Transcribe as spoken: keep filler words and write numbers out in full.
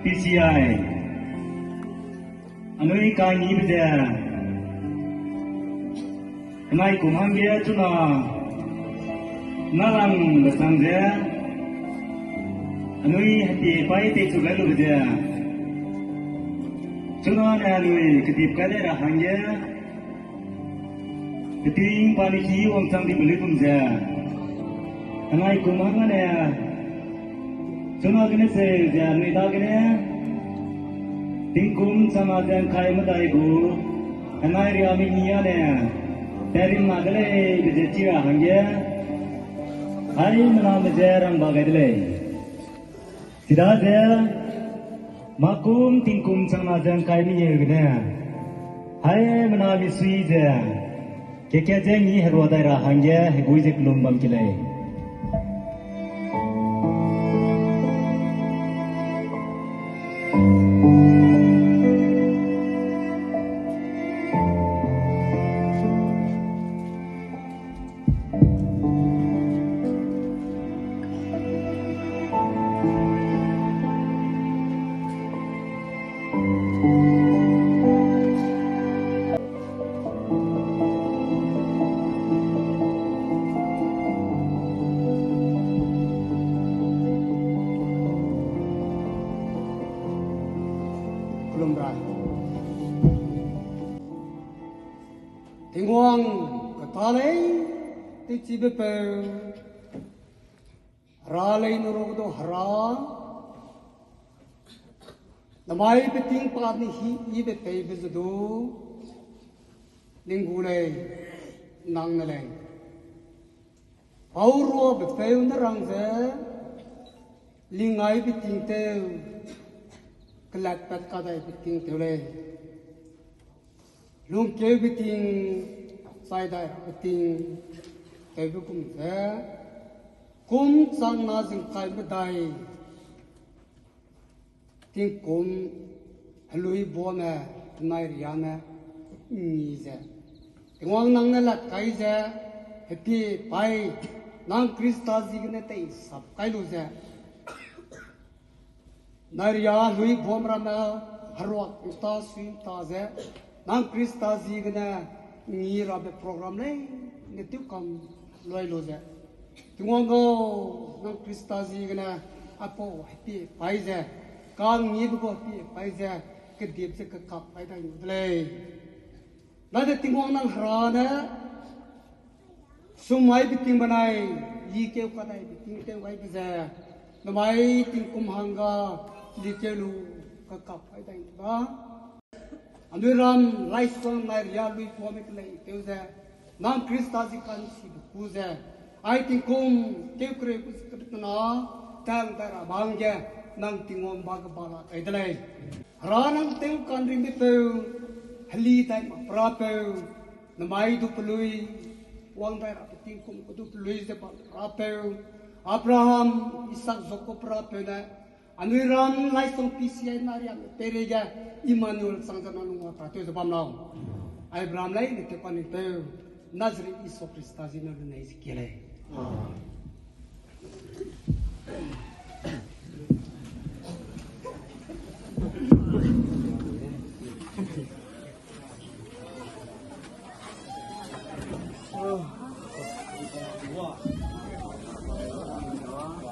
P C I, anui ka'nggibe ze, nai kum hangge chuna, nâlangbe sang ze, anui hepie paî teichu gai lube ze, chuna ne anui kedip kai dai ra hangge, peting pa ne ki wangchang dibe luigum ze, nai kum hangge ne, chuna gene ze, ze anui dagene, tingkum chang na ze ’ngkai medai gu, nai riame ngi â ne, tarimna de lei be ze chi ra hangge, haimena me ze rangba gai de lei. Chidaze, mâ kum tingkum chang na ze ’ngkai mengeu gene, haimena misui ze, kekat ze ngi herua dai ra hangge hegui ze kelum bam ki lei. Kelum rai. Tingwang kata lei, tewchibe peu, Hera lei ne ruage du Hera, namai peting pa ne hi yibe peibe ze du, ning gu lei, nang ne lei. Pauruabe peu ne rang ze, lingai peting tew, kelatpat kadai peting tew lei. Lungkeu beting, chai dai ra beting, tewbe gum ze, kum chang na ze ’ngkai medai, tingkum, helui bame, nai riame, ngi ze, Tingwang nang ne lat kai ze, hepie paî, nang Khrista ziegene teisap kai lu ze, nai ria helui bam ramme, heruak ’nta sui ’nta ze, nang Khrista ziegene, ngi rabe program lei, ne tewkam lui lu ze, Tingwang gau, nang Khrista ziegene, aipau hepie paî ze, ka'nggibe gu hepie paî ze, kedip ze kekak paî dai lu de lei. Dade Tingwang nang Hera ne, sumai beting benai, likeu kadai beting tew gaibe ze, namai tingkum hangge, likeu lu, kekak paî dai lu da. Anui ram laisang nai ria lui kuame kelei tew ze, nang Khrista zi ka'nchibe ku ze, ai tingkum, keu kereu ku ze kebetena, tang dai ra bangge, nang Tingwang ba ge ba la kai de lei. Hera nang tew ka'nringbe peu, heli dai mak perapeu, namai du pelui, wang dai ra peting kum kedu pelui ze bam rapeu, Abraham, Isak, Jakob rapeu ne, anui ram laisang P C I nariame peireige, Emmanuel chang ze nang lungwa ta tew ze bam lau. Abraham lei ne tew ka'nringpeu, Nazareth Jisu Khrista zi ne lunei ze kie lei.